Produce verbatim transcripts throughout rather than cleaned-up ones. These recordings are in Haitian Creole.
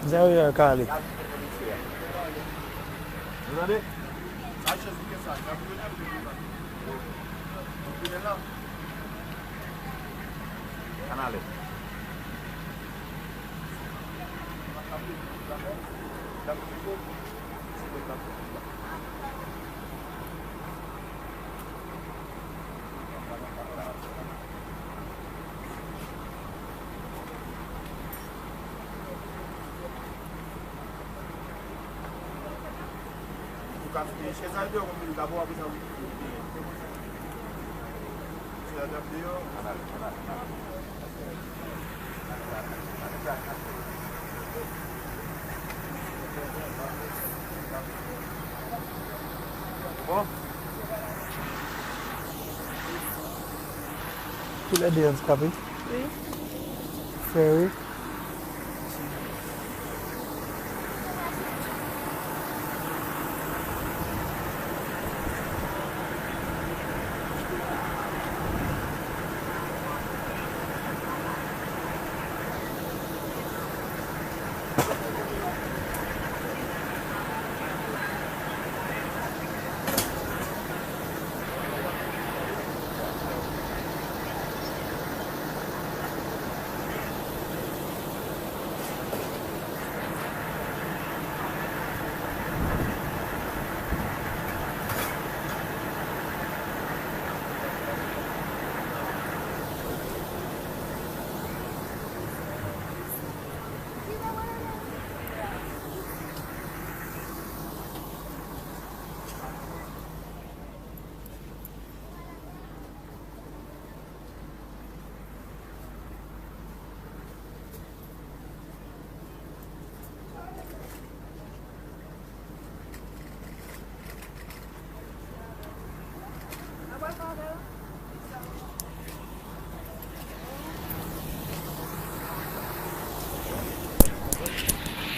Zero kale. Ann ale. Ou ka fini chèz la deyò, konbyen l ka bo apre sa, wi. Chèz la deyò. Bon. Toulède andikape? Wi. Frè, wi.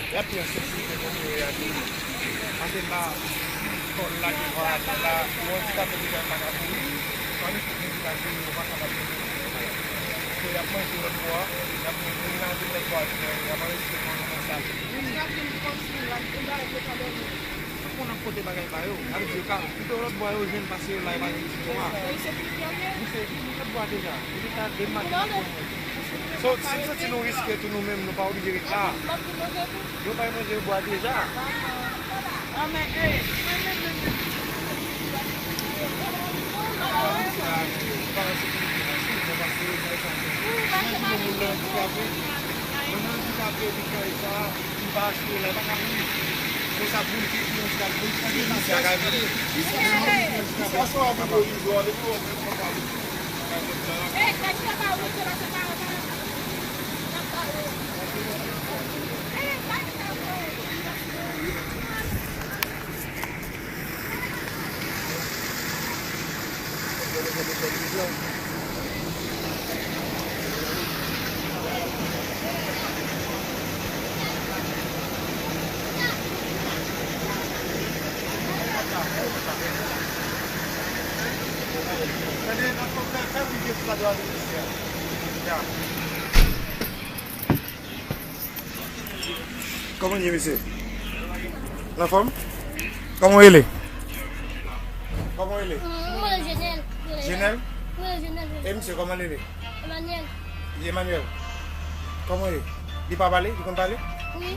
Y ap pran sekirite kote yo ye a toujou. Pase la, kò l lage vwa atè la, yon andikape deja pa ka kouri. Annik pou moun ki pa geri yo pa kapab fè. Paske y ap manje lòt bò a, y ap manje, moun nan vin lòt bò a, y ap anrejistre kò yo nan sa. Moun nan vin kòmsi l ap, e bagay yo pa dòmi. Pou n ap pote bagay ba yo, n ap di yo ka kite yo lòt bò a, yo jwenn pase yo la, yo pa gen ti bò a. Misye vin lòt bò a deja. Depi ta de maten n ap konnen. So, si n santi nou riske tou nou menm, nou pa oblije ret la. Yo bay manje yo bò a deja. Moun nan andikape, li fè sa. Li pa achte la, li pa ka mouri. Se sa pou l di, pou yon ti moun ki pase a ka viv. Jiskaske w ap mouri, w ap mouri. Kòman ye, mesye? Anfòm? Kòman w rele? Kòman w rele? Mwen rele Jenèl. Jenèl? Wi, Jenèl. E misye, kòman l rele? Emmanuel. Li Emmanuel? Kòman w ye? Li pa pale? Li konn pale? Wi.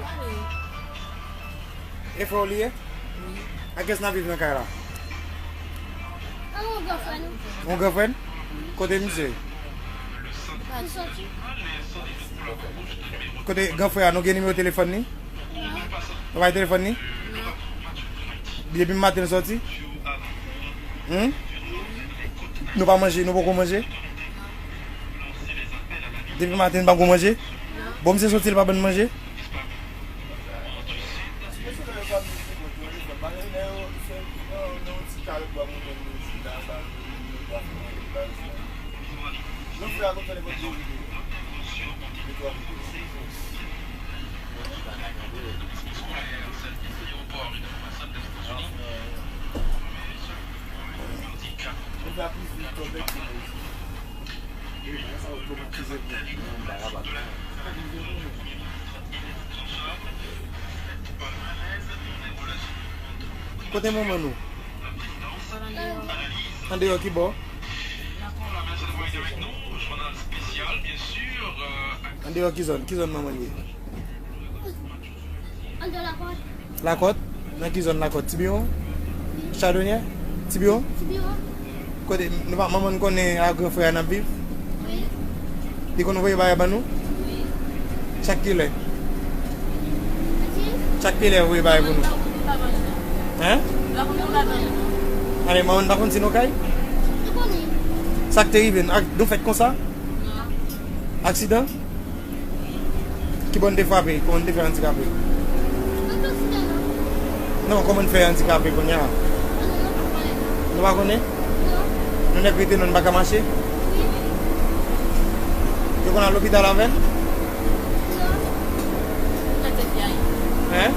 E frè w li ye? Wi. Ak kiyès n ap viv nan kay la? Ak yon gran frè nou. Yon gran frè n? Kote misye? Li soti. Kote gran frè a, nou gen nimewo telefòn li? Non. Nou pa gen telefòn li? Non. Depi maten l soti? Hmm? Nou pa manje, nou poko manje? Depi maten n poko manje? Non. Bon, misye soti, l pa ban n manje? Kote manman nou? Andeyò ki bò? Andeyò ki zòn? Ki zòn manman l ye? Lakòt? Nan ki zòn Lakòt? Tibiwon? Chadonyè? Tibiwon? Kote nou pa, manman n konnen a gran frè a n ap viv? Li konn voye bagay ban nou? Chak kilè? Chak kilè voye bagay pou nou? Hein? Ale, manman n pa konn si nou kay? Sa k te rive n? Ak, nou fèt konsa? Aksidan? Kibò n te frape? Kòman n te fè andikape? Non, kòman n fè andikape kounye a? Nou pa konnen? Nou nèk rete non, n pa ka mache? Yo konn al lopital avè n? Hein?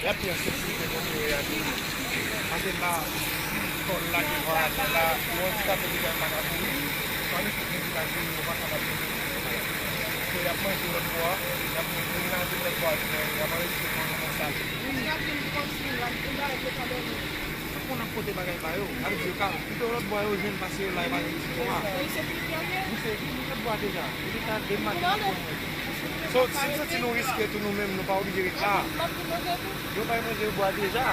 Y ap pran sekirite kote yo ye a tou. Paske la, kò l lage vwa atè la, yon andikape deja pa ka kouri. Annik tout moun ki lage yo pa kapab kouri. So, y ap manje lòt bò a, y ap menase lòt bò a, y ap anrejistre kò yo nan sal. Moun k ap vin kòmsi y ap gen bagay ki yo pa dòmi. Ou konn ap pote bagay ba yo. Sa vle di yo ka kite yo lòt bò a, yo jwenn pase yo la, yo pa jwenn ti bò a. Misye, misye lòt bò a deja. Li deja de maten. So, si n santi nou riske tou nou menm, nou pa oblije ret la. Yo bay manje bò a deja.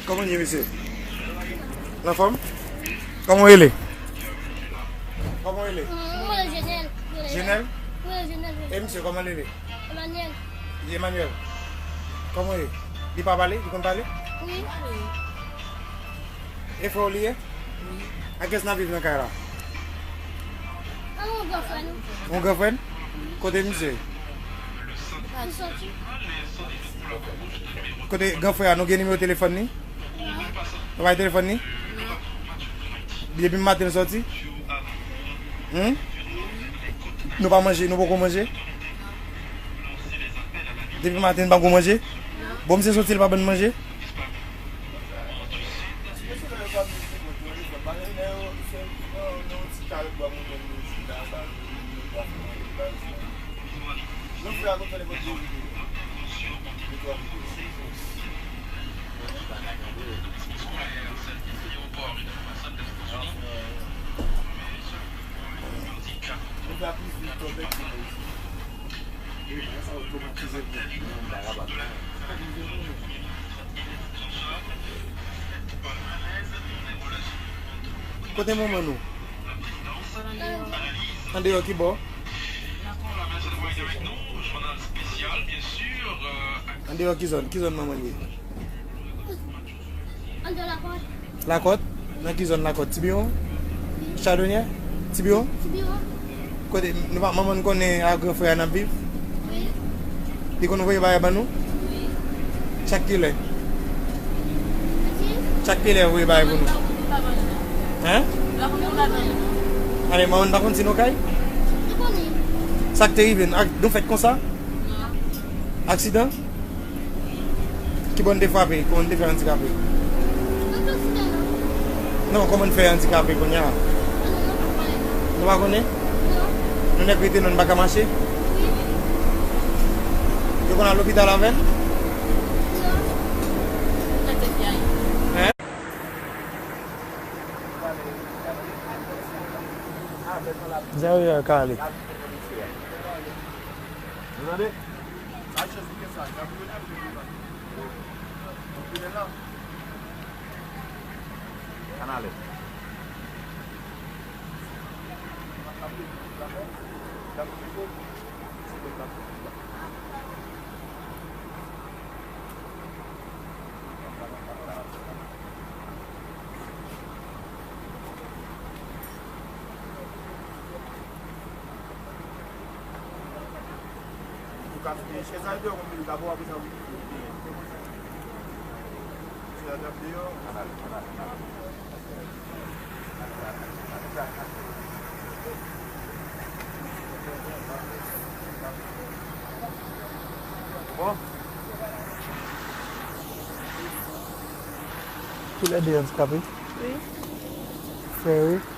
Kòman l ye, mesye? Anfòm? Kòman w rele? Kòman w rele? Mwen rele Jenèl. Jenèl? Wi, Jenèl. E misye, kòman l rele? Emmanuel. Emmanuel. Kòman w ye? Li pa pale? Li konn pale? Wi. E frè w li ye? Wi. Ak kiyès n ap viv nan kay la? Ak yon gran frè nou. Yon gran frè n? Kote misye? Li soti. Kote gran frè a, nou gen nimewo telefòn li? Non. Nou pa gen telefòn li? Non. Depi maten l soti? Hmm? Nou pa manje, nou poko manje? Depi maten n pako manje? Non. Bon, misye soti, l pa ban n manje? Kote manman nou? Andeyò ki bò? Andeyò ki zòn? Ki zòn manman l ye? Lakòt? Nan ki zòn Lakòt? Tibiwon? Chadonyè? Tibiwon? Kote nou pa, manman n konnen a gran frè a n ap viv? Li konn voye bagay ban nou? Chak kilè? Chak kilè voye bagay pou nou? Hein? Ale, manman n pa konn si nou kay? Sa k te rive n? Ak, nou fèt konsa? Aksidan? Ki bò n te frape? Kòman n te fè andikape? Non, kòman n fè andikape kounye a? Nou pa konnen? Nou nèk rete non, n pa ka mache? Yo konn al lopital avè n? Hein? Zè yo ka ale. Nou tande? Ann ale. Bon. Toulède andikape? Wi. Frè wi.